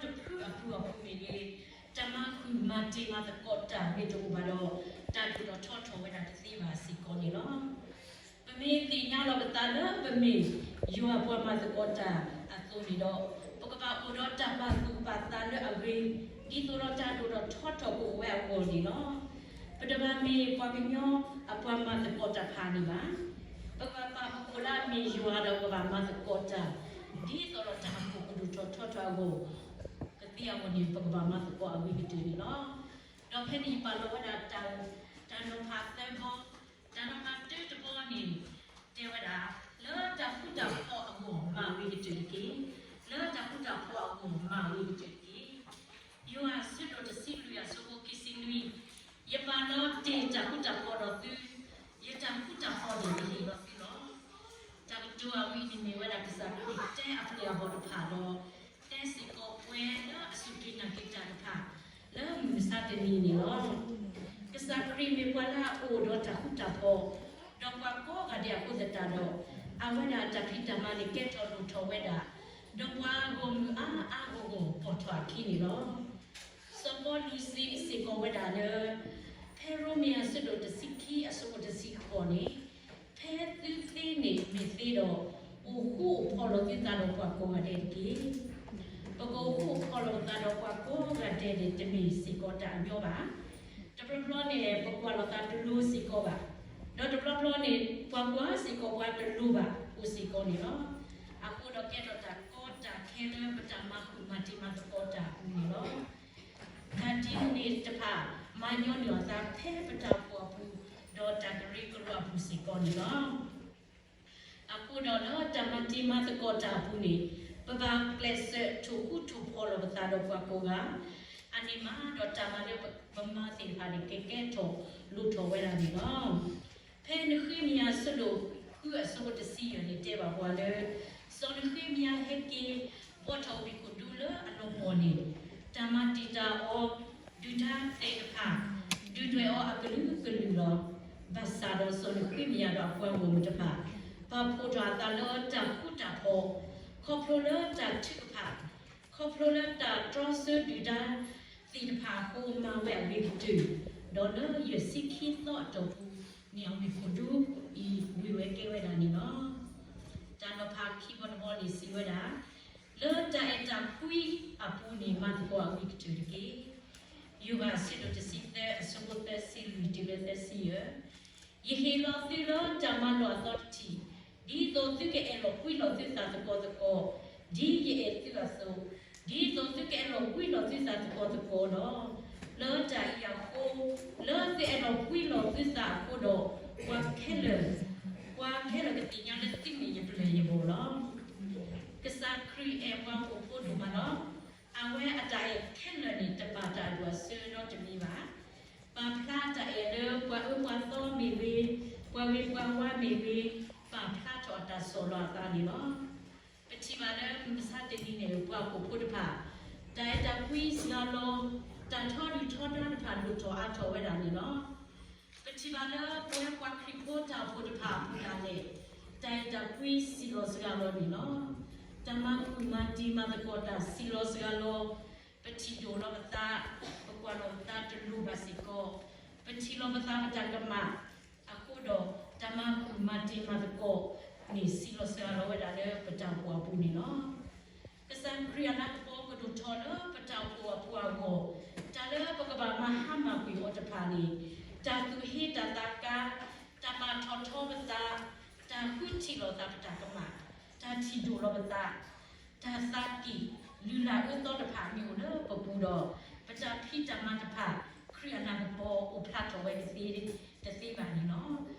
တဖုအပူၤအပူၤန့ၣ်န့ၣ် တၢ်မၤဃုာ်မၤတ့ၢ်မၤသကိးတၢ်မ့ၢ်တအိၣ်ဘၣ်ဒီး တၢ်ဒိၣ်ထီၣ်ထီထီၣ်ဝဲဒၣ်တသ့ဘၣ်စ့ၢ်ကီးန့ၣ်လီၤ. ပမ့ၢ်သ့ၣ်ညါလီၤပသးလၢပမ့ၢ်ယွၤအပှၤမၤသကိးတၢ်အသိးန့ၣ်ဒီး ပကဘၣ်အိၣ်ဒီးတၢ်ပာ်သူၣ်ပာ်သးလၢအဂ့ၤ ဒ်သိးဒီးတၢ်ဒိၣ်ထီၣ်ထီထီၣ်ကအိၣ်ဝဲအဂီၢ်န့ၣ်လီၤ. ပတဘၣ်မ့ၢ်ပှၤကညီအပှၤမၤသကိးတၢ်ဖးန့ၣ်ဘၣ်. ပကဘၣ်ပာ်ပကိာ်လၢအမ့ၢ်ယွၤဒီးပကဘၣ်မၤသကိးတၢ် ဒ်သိးဒီးတၢ်အိၣ်ဖှိၣ်ကဒိၣ်ထီၣ်ထီထီၣ်အဂီၢ် ကသ့အဂီၢ်န့ၣ် ပကဘၣ်မၤသကိးအဂ့ၤကတၢၢ်န့ၣ်လီၤ. ဒီးဖဲန့ၣ်ယပာ်လီၤဝဲဒၣ် တၢ်နီၤဖးသၢဘီ, တၢ်နီၤဖးတၢတဘီန့ၣ် တဲဝဲဒၣ် လၢတၢ်ဃူတၢ်ဖိးအဂီၢ်မၤဝံၤကတၢၢ်တက့ၢ်. လၢတၢ်ဃူတၢ်ဖိးအဂီၢ်မၤဝံၤကတၢၢ်တက့ၢ်. ယိၤဟၣ်အဆၢဒိၣ်တဆံလွံၢ်အဆၢဖိခံဆံနွံ, ယပာ်လီၤတ့ၢ်တၢ်ဃူတၢ်ဖိးဒီးသု, ယတၢ်ဃူတၢ်ဖိးန့ၣ်ယဟ့ၣ်လီၤသုလီၤ. တၢ်ကတိၤအဝဲအံၤန့ၣ်မ့ၢ်ဝဲဒၣ်ကစၢ်ခရံာ်တဲအပျဲၢ်အဘီၣ်တဖၣ်ဒီး တဲစ့ၢ်ကီးပှၤလၢအစူၢ်က့ၤနာ်က့ၤတၢ်တဖၣ် လၢမုၢ်မဆါတနံၤန့ၣ်လီၤ. ကစၢ်ခရံာ်မ့ၢ်ပှၤလၢအအိၣ်ဒီးတၢ်ဃူတၢ်ဖိး, ဒီးပှၤကိးဂၤဒဲးအဃိသတးဒီး အဝဲဒၣ်အတၢ်ဖံးတၢ်မၤန့ၣ်ကဲထီၣ်လိၣ်ထီၣ်ဝဲဒၣ်, ဒီးပှၤဂီၢ်မုၢ်အါအါဂီၢ်ဂီၢ်ပိာ်ထီၣ်အခံန့ၣ်လီၤ. စီၤပီလူးစံးစ့ၢ်ကီးဝဲဒၣ်လၢ ဖဲရိမ့ၤအဆၢဒိၣ်တဆံခံအဆၢဖိတဆံဃိးန့ၣ်, ဖဲသုသ့န့ၣ်မ့ၢ်သ့ဒီး, အိၣ်ဃူအိၣ်ဖိးလိာ်သုသးဒီးပှၤကိးဂၤဒဲးတက့ၢ်. ပကအိၣ်ဃူအိၣ်ဖိးလိာ်ပသးဒီးပှၤကိးဂၤဒဲးန့ၣ် တမ့ၢ်စ့ၢ်ကီးတၢ်အညီဘၣ်. တဘျီဘျီန့ၣ် ပကွၢ်လိာ်သးတလိၤစ့ၢ်ကီးဘၣ်, ဒီးတဘျီဘျီန့ၣ် ပှၤကွၢ်စ့ၢ်ကီးပှၤတလိၤဘၣ်အိၣ်စ့ၢ်ကီးန့ၣ်လီၤ. အဃိဒီးကဲထီၣ်တၢ်ကီတၢ်ခဲလၢပတၢ်မၤဃုာ်မၤတ့ၢ်မၤသကိးတၢ်အပူၤန့ၣ်လီၤ. တၢ်ဒ်န့ၣ်တဖၣ် မၤညီနုၢ်အသးဖဲပတၢ်အိၣ်ဖှိၣ်အပူၤ, ဒီးတၢ်ကရၢကရိအပူၤစ့ၢ်ကီးန့ၣ်လီၤ. အဃိဒီးလၢတၢ်မၤတ့ၢ်မၤသကိးတၢ်အပူၤန့ၣ်, ပဘၣ်ကျဲးစၢးထိၣ်ဃူထိၣ်ဖိးလိာ်ပသးဒီးပှၤကိးဂၤ, အန့ၣ်မးဒီးတၢ်မၤလၢပမၤသ့ၣ်တဖၣ်န့ၣ် ကကဲထီၣ်လိၣ်ထီၣ်ဝဲဒၣ်န့ၣ်လီၤ. ဖဲနဃ့မယၤအဆၢဒိၣ်ဃုအဆၢဖိတဆံယဲၢ်န့ၣ်တဲဘၣ်ပှၤလၢ စီၤနဃ့မယၤဟဲက့ၤ ဘှီထီၣ်ဝ့ၢ်ခိၣ်ဒူလၢအလီၤပှီၢ်န့ၣ်, တၢ်မၤတံာ်တာ်အီၤ ဒုၣ်ဒါသ့ၣ်တဖၣ် ဒုၣ်ဒွဲၣ်အီၤအကလုာ်ကလုာ်လီၤ. ဘၣ်ဆၣ်ဒီးစီၤနဃ့မယၤဒီးအပှၤဂီၢ်မုၢ်တဖၣ် ပာ်ဖှိၣ်ထီၣ်အသးလၢတၢ်ဃူတၢ်ဖိး, ခီဖျိလၢတၢ်ထုကဖၣ်, ခီဖျိလၢတၢ်တြီဆၢဒုၣ်ဒါသ့ၣ်တဖၣ်အဃိမၤဝဲအဂ့ၤကတၢၢ်, ဒီးလၢယဲၢ်ဆံခံသီအတီၢ်ပူၤန့ၣ် အဝ့ၢ်ခိၣ်ဒူအံၤဝံၤဝဲကဲဝဲဒၣ်န့ၣ်လီၤ. တၢ်နီၤဖးခံဘီတဘီန့ၣ်စံးဝဲဒၣ်, လၢတၢ်အဲၣ်တၢ်ကွံအပူၤန့ၣ် မၤသကိးအဂ့ၤကတၢၢ်တက့ၢ်. ယိၤဟၣ်အဆၢဒိၣ်တဆံသၢ အဆၢဖိသၢဆံလွံၢ်တုၤလၢသၢဆံယဲၢ်, ယဟ့ၣ်လီၤသုလၢတၢ်မၤလိာ်အသီတထံၣ်, ဒ်သိးသုကအဲၣ်လီၤကွံလိာ်သုသးသကိးသကိး, ဒ်ယအဲၣ်သုအသိး, ဒ်သိးသုကအဲၣ်လီၤကွံလိာ်သုသးသကိးသကိးလီၤ. လၢတၢ်အံၤအဃိ, လၢသုအဲၣ်လီၤကွံလိာ်သုသးအဃိဒီး, ပှၤခဲလၢာ်, ပှၤခဲလၢာ်ကသ့ၣ်ညါလၢသုမ့ၢ်ယပျဲၢ်ယဘီၣ်လီၤ. ကစၢ်ခရံာ်အဲၣ်ပှၤဟီၣ်ခိၣ်ဖိဒိၣ်မးလီၤ. အဝဲအတၢ်အဲၣ်ခဲလၢာ်န့ၣ် တဘၣ်တၢ်အဒိၣ်အဆၢနီတမံၤဘၣ်. ပာ်ဖျါတၢ်အဲၣ်လၢပှၤအၢပှၤသီမ့ၢ်ဂ့ၤ, ပှၤဂ့ၤပှၤဝါမ့ၢ်ဂ့ၤ, ပာ်ဖျါထီၣ်အတၢ်ဆီၣ်လီၤအသးန့ၣ်လီၤ. ပထံၣ်ဘၣ်လၢမုၢ်မဆါတနံၤန့ၣ် ပှၤဟီၣ်ခိၣ်ဖိတဖၣ် တၢ်အဲၣ်တၢ်ကွံစှၤလီၤ, တၢ်ထီဒုၣ်ထီဒါတဖၣ်ဒိၣ်ထီၣ်အါထီၣ်ဝဲဒၣ်န့ၣ်လီၤ. ပထံၣ်ဘၣ်လၢပဝဲပှၤခရံာ်ဖိတၢ်အိၣ်ဖှိၣ်တဖၣ်အပူၤဒၣ်လဲာ် တၢ်အဲၣ်တၢ်ကွံစှၤလီၤစှၤလီၤန့ၣ်လီၤ. တၢ်မၤဃုာ်မၤတံၤမၤသကိးတၢ်စှၤလီၤစှၤလီၤ, ပထံၣ်ဒိၣ်လီၤပသး, ပကွၢ်လီၤပသးတလိၤဘၣ်စ့ၢ်ကီး, ပထံၣ်လီၤပသးပတၢ်ကမၣ်, အဃိဒီး တၢ်မၤဃုာ်မၤတံၤမၤသကိးန့ၣ် စှၤလီၤစှၤလီၤဝဲဒၣ်လၢပတၢ်အိၣ်ဖှိၣ်အပူၤန့ၣ်လီၤ. ကစၢ်ခရံာ်အလၤကပီၤကဒိၣ်ထီၣ်လၢပတၢ်အိၣ်ဖှိၣ်အပူၤအဂီၢ်, တၢ်လၢပကဘၣ်မၤဟါမၢ်ကွံာ်အီၤတဖၣ်န့ၣ်, တၢ်သူၣ်ဟ့တၢ်သးကါ, တၢ်မၤထီၣ်ထီပသး, တၢ်ဃုထံၣ်လိာ်သးပတၢ်ကမၣ်, တၢ်ထံၣ်ဒိၣ်လီၤပသး, တၢ်သးကံၢ်လုၢ်လၢ်အၢသီတဖၣ်မ့ၢ်အိၣ်လၢပပူၤဒီး, ပတၢ်ဖံးတၢ်မၤတဖၣ် ခရံာ်အလၤကပီၤအိၣ်ဖျါထီၣ်ဝဲကသ့တသ့ဘၣ်န့ၣ်လီၤ.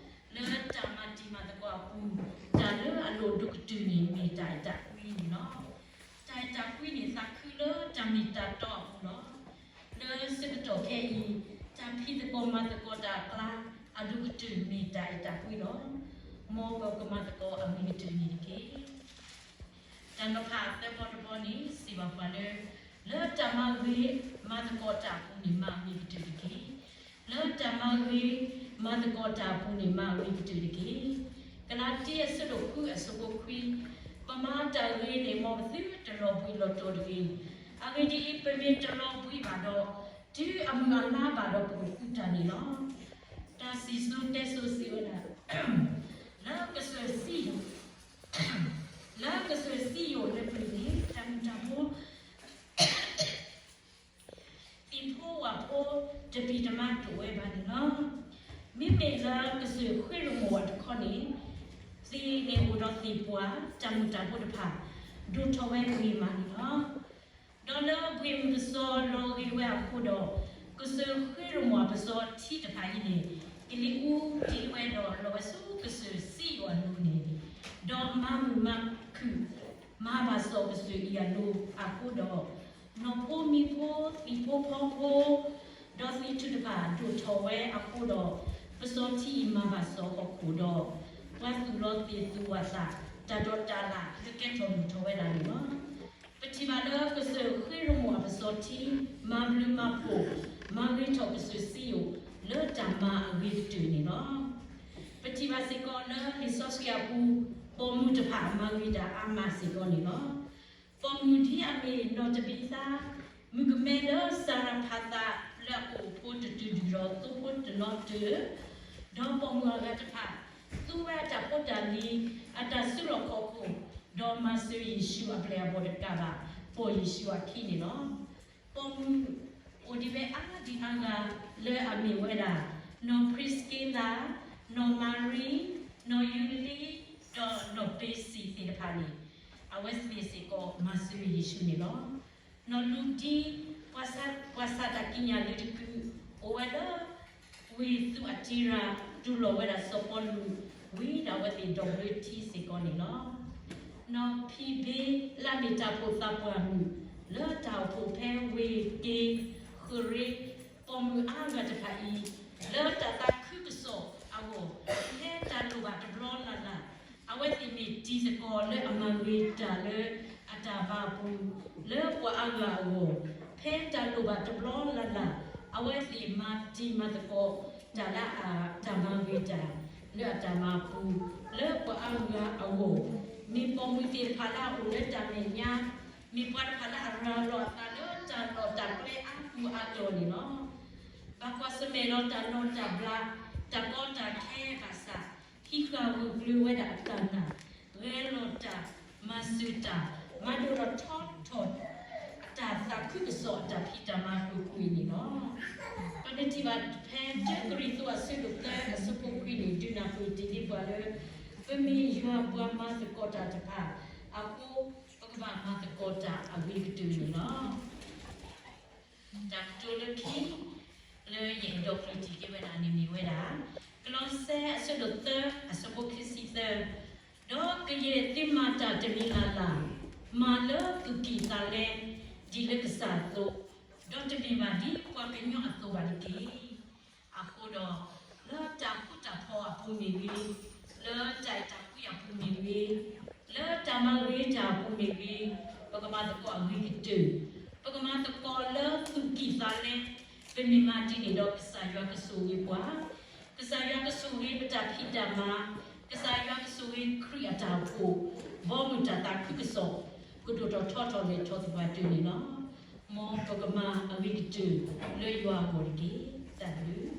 လၢတၢ်မၤတံၤမၤသကိးအပူၤ, တၢ်လၢအလိၣ်ဒိၣ်ကတၢၢ်န့ၣ်မ့ၢ်တၢ်အဲၣ်တၢ်ကွံန့ၣ်လီၤ. တၢ်အဲၣ်တၢ်ကွံန့ၣ် သးခုလၢတၢ်မ့ၢ်တၢ်တီအပူၤလီၤ. လၢဆၢကတီၢ်ခဲအံၤ, တၢ်ဖံးသကိးမၤသကိးတၢ်အကျါ, အဒိၣ်ကတၢၢ်မ့ၢ်တၢ်အဲၣ်တၢ်ကွံလီၤ. မ်ပကမၤသကိးအဂ့ၤကတၢၢ်န့ၣ်တက့ၢ်. တၢ်နီၤဖးသၢဘီတဘီန့ၣ် စံးဘၣ်ပှၤလၢ, လၢတၢ်မၤဂ့ၤမၤသကိးတၢ်အပူၤန့ၣ် မၤအဂ့ၤကတၢၢ်တက့ၢ်. လၢတၢ်မၤဂ့ၤမၤသကိးတၢ်အပူၤန့ၣ် မၤအဂ့ၤကတၢၢ်တက့ၢ်. ကလၤတံ အဆၢဒိၣ်ဃု အဆၢဖိခွံ, ပမၤတၢ်ဂ့ၤန့ၣ် မ်ပသုတလီၤဘှံးလီၤတီၤတဂ့ၤ. အဂ့ၢ်ဒ်အံၤ, ပမ့ၢ်တလီၤဘှံးဘၣ်ဒီး, တုၤအမုာ်အလါဘၣ်ဒီးပကဃုတၢ်န့ၣ်လီၤ. တၢ်စံၣ်စိၤတဲစိၤစံးဝဲဒၣ်, လၢကစၢၢ်စံယိၣ်, လၢကစၢၢ်စံယိၣ်လၢပျၢၤန့ၣ် တၢ်မုၢ်တၢ်ဖိ သံၣ်ဖိဝၣ်ဖိတပံၤတမါဒိၣ်ဝဲဘၣ်န့ၣ်လီၤ. မ့မ့ၢ်လၢကစၢၢ်ဃ့ရမိၢ်ဝၤတခီန့ၣ်, သ့ၣ်န့ၣ်အိၣ်ဒီးသ့ၣ်ပှၢ်, တၢ်မုၢ်တၢ်ဖိတဖၣ် ဒိၣ်ထီၣ်ဝဲဂ့ၤမးန့ၣ်လီၤ. ဒီးလၢဘှ့ၣ်မုၢ်ကစီၤလီၤဂ့ၤဝဲအဃိဒီး, ကစၢၢ်ဃ့ရမိၢ်ပစီထံတဖၣ်အံၤန့ၣ်, ကလံၤအူတ့ၢ်ဝဲဒီးလီၤဝဲဆူကစၢၢ်စံယိၣ်အလိၤန့ၣ်, ဒီးမၤမုာ်မၤခုၣ် မၤဘၣ်စီၣ်ကစၢၢ်အံၤအလိၤအဃိဒီး, နီၢ်ဖိမံၤဖိ သံၣ်ဖိဖီဖိ ဒီးသံၣ်ထူၣ်တဖၣ်ဒိၣ်ထီၣ်ဝဲအဃိဒီး, ပစီထံအံၤမၤဘၣ်စီၣ်ဟီၣ်ခိၣ်ဒီး, ပှၤသူၣ်လီၤသ့ၣ်သူၣ်ဝၣ်သး တၢ်ဒီးတၢ်လၢ်လၢကဲထီၣ်မုၢ်ထီၣ်ဝဲဒၣ်န့ၣ်လီၤ. ပထံၣ်ဘၣ်လၢကစၢၢ်ဃ့ရမိၢ်အပစီထံ မၤဘျုးမၤဖှိၣ် မၤဂ့ၤထီၣ်ကစၢၢ်စံယိၣ် လၢတၢ်မၤအဂ့ၤကတၢၢ်န့ၣ်လီၤ. ပထံၣ်ဘၣ်စ့ၢ်ကီးလၢလံာ်စီဆှံအပူၤ, ပိာ်မုၣ်တဖၣ်မၤဂ့ၤတၢ်အါမးစ့ၢ်ကီးန့ၣ်လီၤ. ပိာ်မုၣ်ဒ်အမ့ၢ်နီၢ်တဘံသါ, မုၣ်ကမဲလၢစၤရဖးသးလၢအအိၣ်ဖိတတုၤဒုၣ်ဒီးသိဖိတနီတၢၢ်, ဒီးပိာ်မုၣ်အဂၤတဖၣ် သူဝဲအတၢ်ဖိတၢ်လံၤ, အတၢ်စုလီၢ်ခီၣ်ခိၣ်, ဒီးမၤစၢၤယ့ၣ်ၡူးအပျဲၢ်အဘီၣ်တကးဘၣ်, ပိာ်ယ့ၣ်ၡူးအခံန့ၣ်လီၤ. ပိာ်မုၣ်အိၣ်ဒံးဝဲအါဒံအါဂၤလၢအမ့ၢ်ဝဲဒၣ်, နီၢ်ပြံးစက့လး, နီၢ်မၤရံ, နီၢ်ယူလံ, ဒီးနီၢ်ပ့စံၣ်သ့ၣ်တဖၣ်န့ၣ်, အဝဲသ့ၣ်စ့ၢ်ကီးမၤစၢၤယ့ၣ်ၡူးန့ၣ်လီၤ. နီၢ်လူဒံ, ပှၤစၢ်တၢ်ကံးညာ်လၢတကုး, အိၣ်ဝဲလၢ ဝ့ၢ်သူးအတံရၤ တူၢ်လိာ်ဝဲဒၣ်စီၤပီလူး, ဝံဒၣ်ဝဲသ့ၣ်ဒီဘျၢထံစ့ၢ်ကီးန့ၣ်လီၤ. နီၢ်ဖံဘ့ လၢအမ့ၢ်တၢ်အိၣ်ဖှိၣ်သးပှၢ်မုၣ်, လၢတၢ်အိၣ်ဖှိၣ်ဖဲဝ့ၢ်က့ဃရ့, ပိာ်မုၣ်အါဂၤတဖၣ်အံၤ, လၢတၢ်သးခုကစီၣ်အဂီၢ်, ဖဲတၢ်လိၣ်ဘၣ်တဘျီလၢ်လၢ်, အဝဲသ့ၣ်မ့ၢ်တံၤသကိးလၢအမၤဂ့ၤတၢ်လၢအတၢ်မၤအပူၤ, လၢပှၤအါဂၤအဂီၢ်, ဖဲတၢ်လိၣ်ဘၣ်တဘျီလၢ်လၢ်, အဝဲသ့ၣ်မၤတံၤမၤသကိးတၢ်လၢအတၢ်မၤဂ့ၤတၢ် လၢအတၢ်မၤအပူၤ, လၢပှၤအါဂၤအဂီၢ်, မ့ၢ်ပိာ်မုၣ်သ့ၣ်တဖၣ်လၢအအိၣ်လၢတၢ်မဲာ်ညါ, မ့ၢ်ပှၤတဖၣ်လၢအရၤလီၤအသးလၢတၢ်လီၢ်တၢ်ကျဲအါပူၤအါတီၤန့ၣ်လီၤ. ဘၣ်ကွၢ်ဆၢၣ်မဲာ်ဒီးတၢ်နီၢ်တၢ်ဘျး, တၢ်ကီတၢ်ခဲဘၣ်ဆၣ်, ဟံးဃာ်ဂၢၢ်ကျၢၤဝဲဒၣ်အတၢ်နာ်, ဂဲၤလိာ်တၢ်, မၤစၢၤတၢ်, မၤဒိၣ်ထီၣ်ထီထီၣ် အတၢ်သးခုကစီၣ်အတၢ်ဖံးတၢ်မၤပူၤကွံာ်န့ၣ်လီၤ. ပကထံၣ်ဘၣ်ဖဲတၢကရံၣ်သူးအဆၢဒိၣ်သၢအဆၢဖိခွံန့ၣ် ဒုးနၢ်ပၢၢ်တ့ၢ်လံပှၤလၢ ပမ့ၢ်ယွၤပှၤမၤသကိးတၢ်တဖၣ်အဃိ, ပကဘၣ်မၤသကိးတၢ်အဂ့ၤကတၢၢ်န့ၣ်လီၤ. တၢ်ကတိၤလၢခံ လၢယအဲၣ်ဒိးကျၢၢ်တံၢ်က့ၤဝဲဒၣ်န့ၣ်မ့ၢ်ဝဲဒၣ်, ကလီးစဲအဆၢဒိၣ်သၢအဆၢဖိခံဆံသၢ, ဒီးကယဲၢ်သုမၤတၢ်တမံၤလၢ်လၢ်, မၤလၢသူၣ်ကံၢ်သးလဲ, ဒ်လၢကစၢ်အသိး, ဒီးတမ့ၢ်ဘၣ်ဒ်ပှၤကညီအသိးဘၣ်တက့ၢ်. အဃိဒီး, လၢတၢ်ဃူတၢ်ဖိးအပူၤမ့ၢ်ဂ့ၤ, လၢတၢ်အဲၣ်တၢ်ကွံအပူၤမ့ၢ်ဂ့ၤ, လၢတၢ်မၤဂ့ၤတၢ်အပူၤမ့ၢ်ဂ့ၤ, ပကမၤသကိးအဂ့ၤကတၢၢ်, ပကမၤသကိးလၢသူၣ်ကံၢ်သးလဲ, ပမ့ၢ်မၤဒ်န့ၣ်ဒီး ကစၢ်ယွၤကဆိၣ်ဂ့ၤပှၤ, ကစၢ်ယွၤကဆိၣ်ဂ့ၤပတၢ်ဖံးတၢ်မၤ, ကစၢ်ယွၤကဆိၣ်ဂ့ၤခရံာ်အတၢ်အိၣ်ဖှိၣ်, ဘီမုၢ်တၢ်သးခုကစီၣ်, ကဒိၣ်ထီၣ်ထီထီၣ်လဲၤထီၣ်သပှၢ်တၢၢ်န့ၣ်လီၤ. မ်ပကမၤအဂ့ၤကတၢၢ်လၢယွၤအဂီၢ်တက့ၢ်. တၢ်ဘျုး